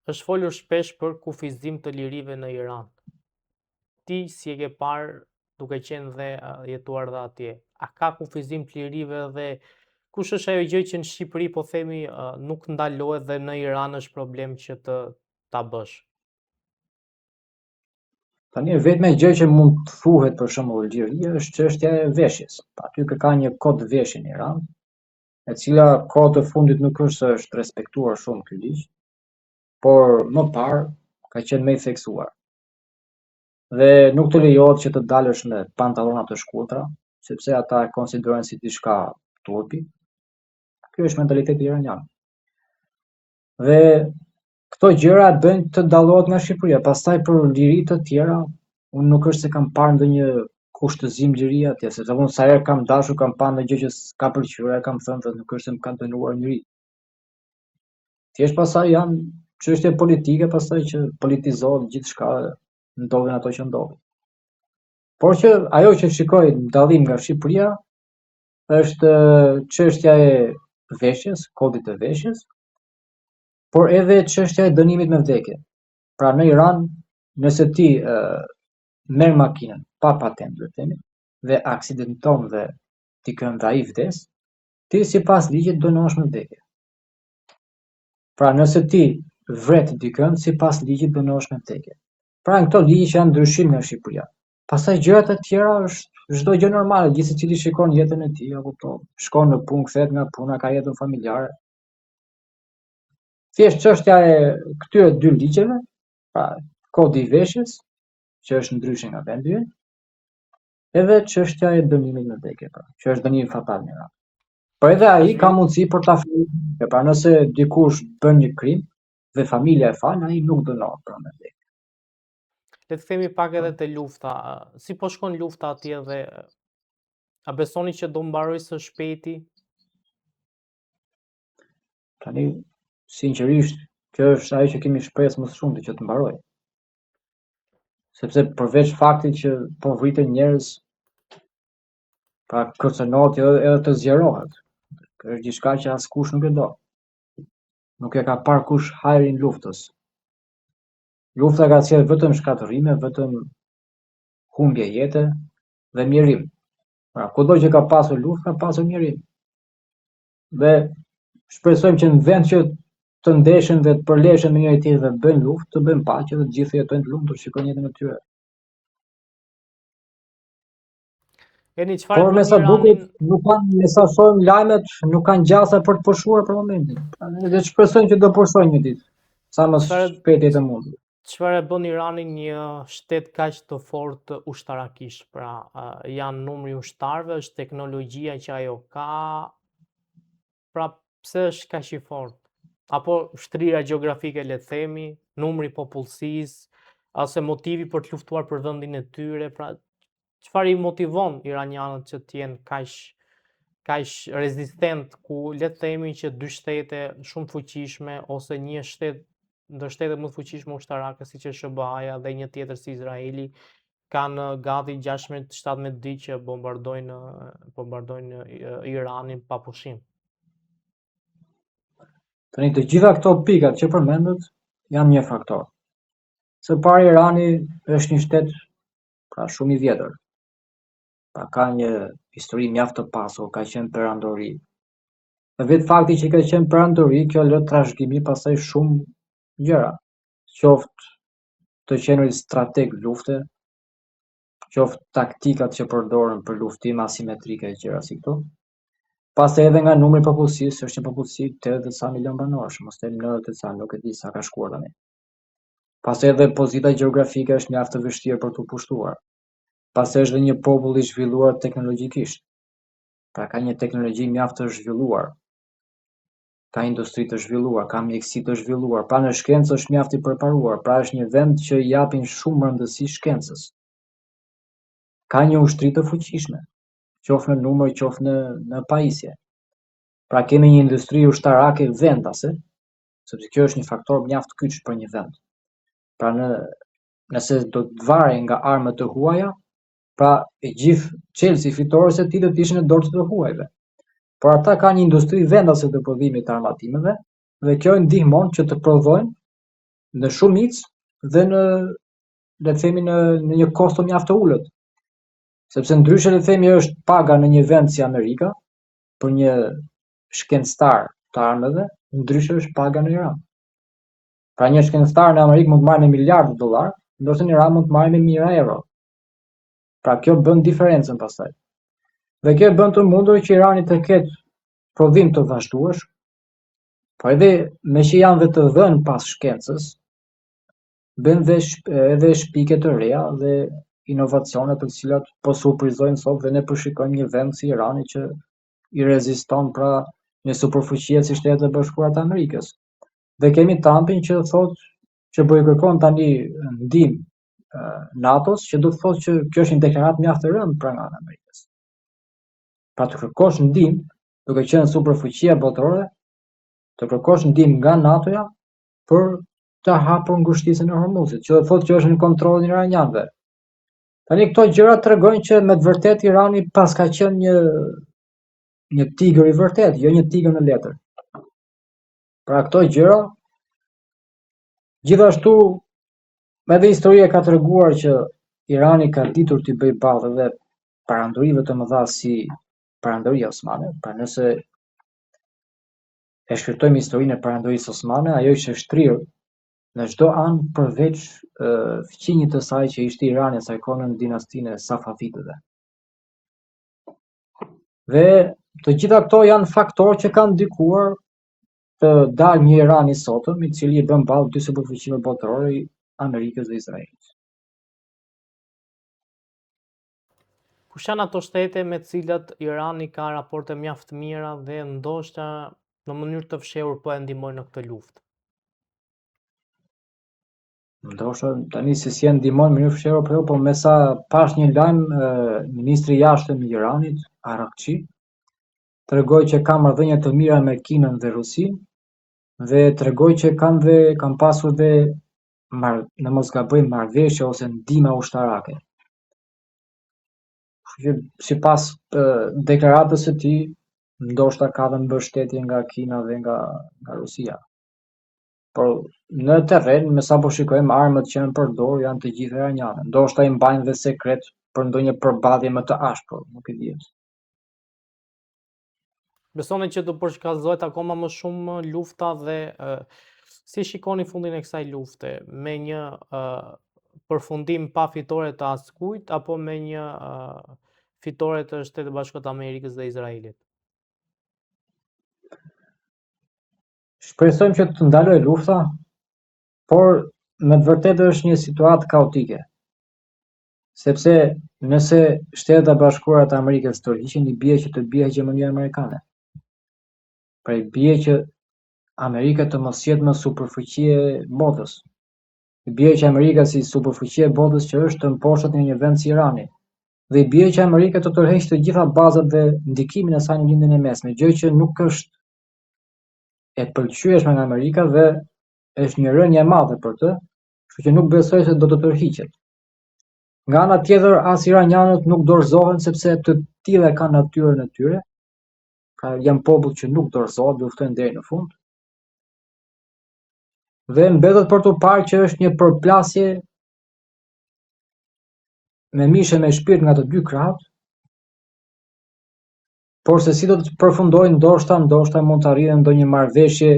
Është folur shpesh për kufizim të lirive në Iran. Ti si e ke parë duke qenë dhe jetuar dhe atje? A ka kufizim të lirive dhe kush është ajo gjë që në Shqipëri po themi nuk ndalohet dhe në Iran është problem që të ta bësh? Tani e vetmja gjë që mund të thuhet për shembull liria është çështja e veshjes. Aty ka një kod veshje në Iran, e cila kohët e fundit nuk është se është respektuar shumë ky ligj, por më parë ka qenë më i theksuar. Dhe nuk të lejohet që të dalësh me pantallona të shkurtra, sepse ata e konsiderojnë si diçka turpi. Ky është mentaliteti iranian. Dhe këto gjëra e bëjnë të dallohet nga Shqipëria. Pastaj për liri të tjera, unë nuk është se kam parë ndonjë kushtëzim lirie atje, sepse unë sa herë kam dashur, kam parë ndonjë gjë që s'ka pëlqyer, e kam thënë dhe nuk është se më ka dënuar njeri. Thjesht pastaj janë çështje politike, pastaj që politizohet gjithçka, ndodhin ato që ndodhin. Por që ajo që shikoj dallim nga Shqipëria është çështja e veshjes, kodit të veshjes, por edhe çështja e dënimit me vdekje. Pra në Iran, nëse ti merr makinën pa patentë, le të themi, dhe aksidenton dhe dikën dhe ai vdes, ti sipas ligjit dënohesh me vdekje. Pra nëse ti vret dikën, sipas ligjit dënohesh me vdekje. Pra në këto ligje që janë ndryshim nga Shqipëria. Pastaj gjërat e tjera është çdo gjë normale, gjithsecili shikon jetën e tij, apo kupton, shkon në punë, kthehet nga puna, ka jetën familjare. Thjesht çështja e këtyre dy ligjeve, pra kodi i veshjes, që është ndryshe nga vendi ynë, edhe çështja e dënimit me vdekje, pra, që është dënim fatal në Iran. Por edhe ai ka mundësi për ta falur, pra nëse dikush bën një krim dhe familja e fal, ai nuk dënohet pra me vdekje. Le të themi pak edhe te lufta. Si po shkon lufta atje dhe a besoni që do mbaroj së shpejti? Tani, sinqerisht, kjo është ajo që kemi shpresë më së shumti që të mbaroj. Sepse përveç faktit që po vriten njerëz, pra kërcënohet edhe, edhe të zgjerohet. Kjo është diçka që askush nuk e do. Nuk e ka parë kush hajrin luftës. Lufta ka sjellë vetëm shkatërrime, vetëm humbje jete dhe mjerim. Pra, kudo që ka pasur luftë, ka pasur mjerim. Dhe shpresojmë që në vend që të ndeshen dhe të përleshen me njëri tjetrin dhe të bëjnë luftë, të bëjnë paqe dhe të gjithë jetojnë të lumtur, shikojnë jetën e tyre. Eni çfarë Por me sa duket nuk kanë me sa shohim lajmet, nuk kanë gjasa për të pushuar për momentin. Pra, ne le të shpresojmë që do pushojnë një ditë, sa më shpejt jetë e mundur. Çfarë e bën Iranin një shtet kaq të fortë ushtarakisht? Pra, janë numri i ushtarëve, është teknologjia që ajo ka. Pra, pse është kaq i fortë? Apo shtrirja gjeografike le të themi, numri i popullsisë, ose motivi për të luftuar për vendin e tyre, pra çfarë i motivon iranianët që të jenë kaq kaq rezistent ku le të themi që dy shtete shumë fuqishme ose një shtet ndër shtetet më të fuqishme ushtarake siç është SHBA-ja dhe një tjetër si Izraeli kanë gati 16-17 ditë që bombardojnë bombardojnë Iranin pa pushim. Tani të gjitha këto pikat që përmendët janë një faktor. Së pari Irani është një shtet pra shumë i vjetër. Pra ka një histori mjaft të pasur, ka qenë perandori. Dhe vetë fakti që ka qenë perandori, kjo lë trashëgimi pastaj shumë gjëra, qoftë të qenurit strateg lufte, qoftë taktikat që përdoren për luftim asimetrike e gjëra si këto. Pastaj edhe nga numri i popullsisë, është një popullsi 80 e ca milion banorësh, mos them 90 e ca, nuk e di sa ka shkuar tani. Pastaj edhe pozita gjeografike është mjaft e vështirë për t'u pushtuar. Pastaj është dhe një popull i zhvilluar teknologjikisht. Pra ka një teknologji mjaft të zhvilluar. Ka industri të zhvilluar, ka mjekësi të zhvilluar, pra në shkencë është mjaft i përparuar, pra është një vend që i japin shumë rëndësi shkencës. Ka një ushtri të fuqishme, qoftë në numër, qoftë në në pajisje. Pra kemi një industri ushtarake vendase, sepse kjo është një faktor mjaft kyç për një vend. Pra në nëse do të varej nga armët të huaja, pra e gjithë çelësi i fitores së tij do të ishte në dorë të të huajve. Por ata kanë një industri vendase të prodhimit të armatimeve dhe kjo i ndihmon që të prodhojnë. Në shumicë dhe në le të themi në në një kosto mjaft të ulët. Sepse ndryshe le të themi është paga në një vend si Amerika për një shkencëtar të armëve, ndryshe është paga në Iran. Pra një shkencëtar në Amerikë mund të marrë me miliardë dollar, ndërsa në Iran mund të marrë me mijëra euro. Pra kjo bën diferencën pastaj. Dhe kjo bën të mundur që Irani të ketë prodhim të vazhdueshëm, po edhe me që janë dhe të dhënë pas shkencës, bën dhe edhe shpikje të reja dhe inovacione të cilat po surprizojnë sot dhe ne po shikojmë një vend si Irani që i reziston pra një superfuqie si Shtetet e Bashkuara të Amerikës. Dhe kemi Trumpin që thotë që po i kërkon tani ndihmë NATO-s, që do të thotë që kjo është një deklaratë mjaft e rëndë pra nga ana e Amerikës. Pra të kërkosh ndihmë, duke qenë superfuqia botërore, të kërkosh ndihmë nga NATO-ja për të hapur ngushticën e Hormuzit, që do të thotë që është në kontrollin e iranianëve. Tani këto gjëra tregojnë që me të vërtetë Irani paska qenë një një tigër i vërtetë, jo një tigër në letër. Pra këto gjëra gjithashtu edhe historia ka treguar që Irani ka ditur t'i bëjë ballë edhe perandorive të mëdha si Perandoria Osmane, pra nëse e shqyrtojmë historinë e Perandorisë Osmane, ajo ishte shtrirë në çdo anë përveç fqinjit të saj që ishte Irani asaj kohe në dinastinë e Safavidëve. Dhe të gjitha këto janë faktorë që kanë ndikuar të dalë një Iran i sotëm, i cili i bën ballë dy superfuqive botërore, Amerikës dhe Izraelit. Kush janë ato shtete me të cilat Irani ka raporte mjaft të mira dhe ndoshta në mënyrë të fshehur po e ndihmojnë në këtë luftë? Ndoshta tani se si e ndihmojnë në mënyrë fshehur apo jo, po me sa pash një lajm, ministri i jashtëm i Iranit, Arakçi, tregoi që ka marrëdhënie të mira me Kinën dhe Rusinë dhe tregoi që kanë dhe kanë pasur dhe mar, në mos gaboj marrëveshje ose ndihma ushtarake. Kështu që sipas deklaratës së tij, ndoshta ka dhe mbështetje nga Kina dhe nga nga Rusia. Por në terren, me sa po shikojmë, armët që janë përdorur janë të gjitha iraniane. Ndoshta i mbajnë dhe sekret për ndonjë përballje më të ashpër, nuk e dihet. Besoni që do përshkallëzohet akoma më shumë lufta dhe si shikoni fundin e kësaj lufte me një përfundim pa fitore të askujt apo me një fitore të Shteteve të Bashkuara të Amerikës dhe Izraelit? Shpresojmë që të ndalojë lufta, por me të vërtetë është një situatë kaotike. Sepse nëse Shtetet e Bashkuara të Amerikës tërhiqen, i bie që të bie hegjemonia amerikane. Pra i bie që Amerika të mos jetë më superfuqi e botës. I bie që Amerika si superfuqi e botës që është të mposhtet në një vend si Irani. Dhe i bie që Amerika të tërheqë të gjitha bazat dhe ndikimin e saj në Lindjen e Mesme, gjë që nuk është e pëlqyeshme nga Amerika dhe është një rënie e madhe për të, kështu që nuk besoj se do të tërhiqet. Nga ana tjetër, as iranianët nuk dorëzohen sepse të tillë e kanë natyrën e tyre. Pra janë popull që nuk dorëzohet, luftojnë deri në fund. Dhe mbetet për t'u parë që është një përplasje me mish e me shpirt nga të dy krahët, por se si do të përfundojë, ndoshta, ndoshta mund të arrijë ndonjë marrëveshje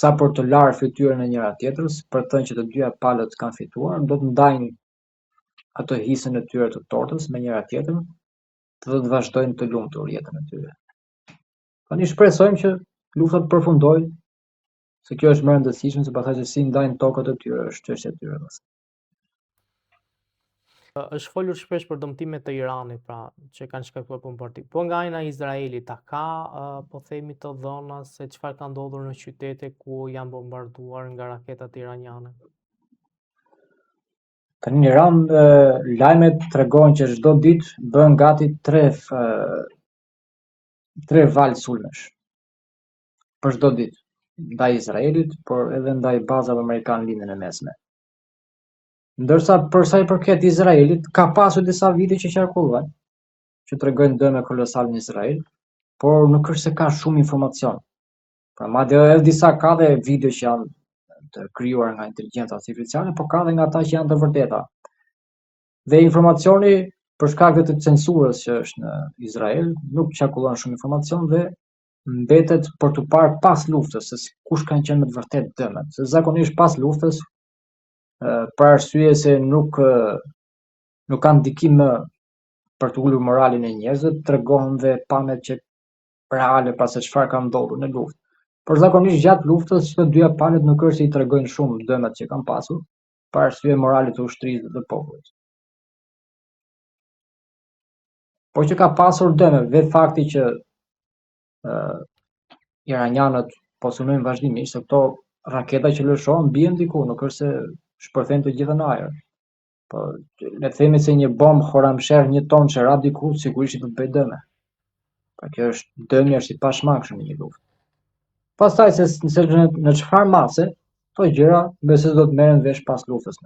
sa për të larë fytyrën e njëra tjetrës, për të thënë që të dyja palët kanë fituar, do të ndajnë atë hisën e tyre të tortës me njëra tjetrën dhe do të vazhdojnë të lumtur jetën e tyre. Tani shpresojmë që lufta të përfundojë, se kjo është më e rëndësishme se pastaj se si ndajnë tokat e tyre, është çështja e tyre pastaj. Është folur shpesh për dëmtime të Iranit, pra që kanë shkaktuar bombardim. Po nga ana e Izraelit, a ka po themi të dhëna se çfarë ka ndodhur në qytete ku janë bombarduar nga raketat iraniane? Tani në Iran lajmet tregojnë që çdo ditë bën gati 3 tre valë sulmesh për çdo ditë ndaj Izraelit, por edhe ndaj bazave amerikane në Lindjen e Mesme. Ndërsa për sa i përket Izraelit, ka pasur disa video që qarkullojnë, që tregojnë dëme kolosale në Izrael, por nuk është se ka shumë informacion. Pra madje edhe disa ka dhe video që janë të krijuar nga inteligjenca artificiale, por ka dhe nga ata që janë të vërteta. Dhe informacioni për shkak të censurës që është në Izrael, nuk qarkullon shumë informacion dhe mbetet për t'u parë pas luftës se kush kanë qenë me të vërtetë dëmet. Se zakonisht pas luftës, për arsye se nuk nuk ka ndikim më për të ulur moralin e njerëzve, tregohen dhe pamjet që reale pra se çfarë ka ndodhur në luftë. Por zakonisht gjatë luftës të dyja palët nuk është se i tregojnë shumë dëmet që kanë pasur, për arsye moralit të ushtrisë dhe të popullit. Por që ka pasur dëme, vetë fakti që uh, iranianët po sulmojnë vazhdimisht, se këto raketa që lëshohen bien diku, nuk është se shpërthejnë të gjitha në ajër. Po le të themi se një bombë Khorramshahr një ton që ra diku, sigurisht që do të bëjë dëme. Pra kjo është dëmi është i pashmangshëm në një luftë. Pastaj se se në, në çfarë mase, këto gjëra besoj se do të merren vesh pas luftës.